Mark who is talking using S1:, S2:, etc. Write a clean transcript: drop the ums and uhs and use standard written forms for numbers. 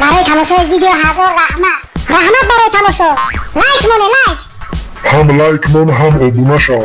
S1: Барои тамошои видео ҳазор раҳмат. Раҳмат барои тамошо. Лайк моне, лайк.
S2: Ҳам лайк мон, ҳам обуна шав.